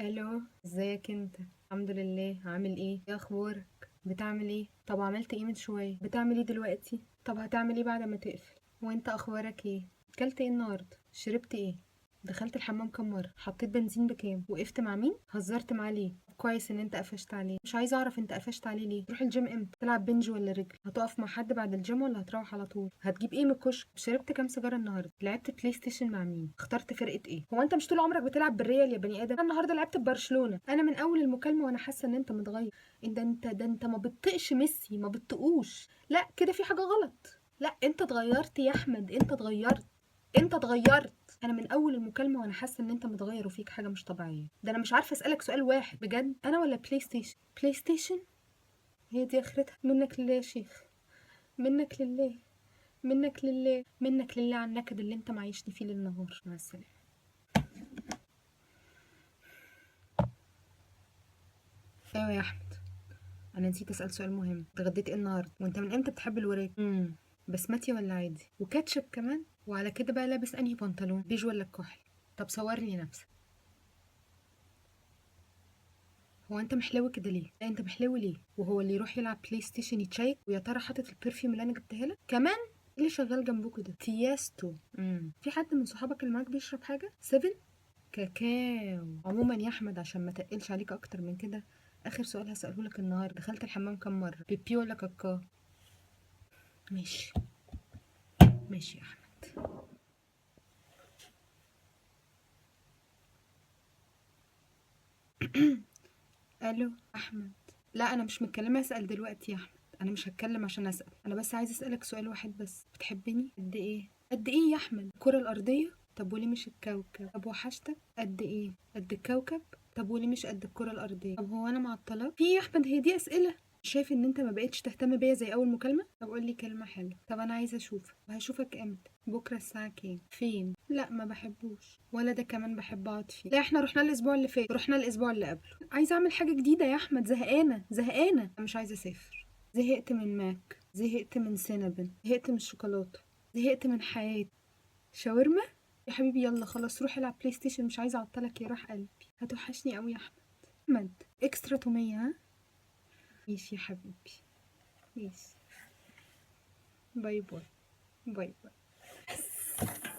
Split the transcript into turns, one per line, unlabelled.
الو، ازيك انت؟ الحمد لله. عامل ايه؟ ايه اخبارك؟ بتعمل ايه؟ طب عملت ايه من شويه؟ بتعمل ايه دلوقتي؟ طب هتعمل ايه بعد ما تقفل؟ وانت اخبارك ايه؟ اكلت ايه النهارده؟ شربت ايه؟ دخلت الحمام كام مره؟ حطيت بنزين بكام؟ وقفت مع مين؟ هزرت معاه ليه؟ كويس ان انت قفشت عليه. مش عايزه اعرف انت قفشت عليه ليه. تروح الجيم امتى؟ تلعب bench ولا رجل؟ هتقف مع حد بعد الجيم ولا هتروح على طول؟ هتجيب ايه من الكشك؟ شربت كام سيجارة النهارده؟ لعبت بلاي ستيشن مع مين؟ اخترت فرقه ايه؟ هو انت مش طول عمرك بتلعب بالريال يا بني ادم؟ انا النهارده لعبت ببرشلونة. انا من اول المكالمة وانا حاسه ان انت متغير. انت ده انت ما بتطقش ميسي، ما بتطقوش. لا كده في حاجة غلط. لا انت اتغيرت يا احمد، انت اتغيرت، انت اتغيرت. انا من اول المكالمة وانا حاسه ان انت متغير وفيك حاجة مش طبيعية. ده انا مش عارفه اسالك سؤال واحد بجد. انا ولا بلاي ستيشن؟ بلاي ستيشن هي دي اخرتها. منك لله يا شيخ، منك لله، منك لله، منك لله على النكد اللي انت معيشني فيه للنهار. مع السلامة. ايوه يا احمد، انا نسيت اسال سؤال مهم. اتغديت ايه النهارده؟ وانت من امتى بتحب الوراك؟ بسمتي ولا عادي؟ وكاتشب كمان؟ وعلى كده بقى لابس انهي بنطلون، بيج ولا الكحل؟ طب صور لي نفسك. هو انت محلو كده ليه؟ لا انت محلو ليه؟ وهو اللي يروح يلعب بلاي ستيشن يتشيك؟ ويا ترى حاطط ال perfume اللي انا جبتها لك كمان؟ ايه اللي شغال جنبكوا ده؟ تياستو. في حد من صحابك اللي معاك بيشرب حاجة؟ 7 كاكاو. عموما يا احمد عشان ما تقلش عليك اكتر من كده، اخر سؤال هساله لك النهارده، دخلت الحمام كام مرة؟ بيبي ولا كاكا؟ ماشي ماشي يا احمد. الو احمد. لا انا مش متكلمه اسال دلوقتي يا احمد، انا مش هتكلم عشان اسال، انا بس عايزه اسالك سؤال واحد بس. بتحبني قد ايه؟ قد ايه يا احمد؟ الكره الارضية؟ طب وليه مش الكوكب؟ طب وحشتك قد ايه؟ قد الكوكب؟ طب وليه مش قد الكره الارضية؟ طب هو انا معطلاك في ايه يا احمد؟ هي دي اسئلة؟ شايف ان انت ما بقتش تهتم بيا زي اول مكالمة؟ طب قول لي كلمة حلوة. طب انا عايزه اشوفك. وهشوفك امتى؟ بكره الساعة كام؟ فين؟ لا ما بحبوش ولا ده كمان بحب اقعد فيه. لا احنا رحنا الاسبوع اللي فات، رحنا الاسبوع اللي قبله. عايزه اعمل حاجة جديدة يا احمد، زهقانه زهقانه، مش عايزه اسافر. زهقت من ماك، زهقت من سينابن، زهقت من الشوكولاتة، زهقت من حياتي. شاورما يا حبيبي. يلا خلاص روح العب بلاي ستيشن، مش عايزه اعطلك يا روح قلبي. هتوحشني قوي يا احمد. احمد extra توميه. ها ماشي يا حبيبي، ماشي. bye bye، bye bye.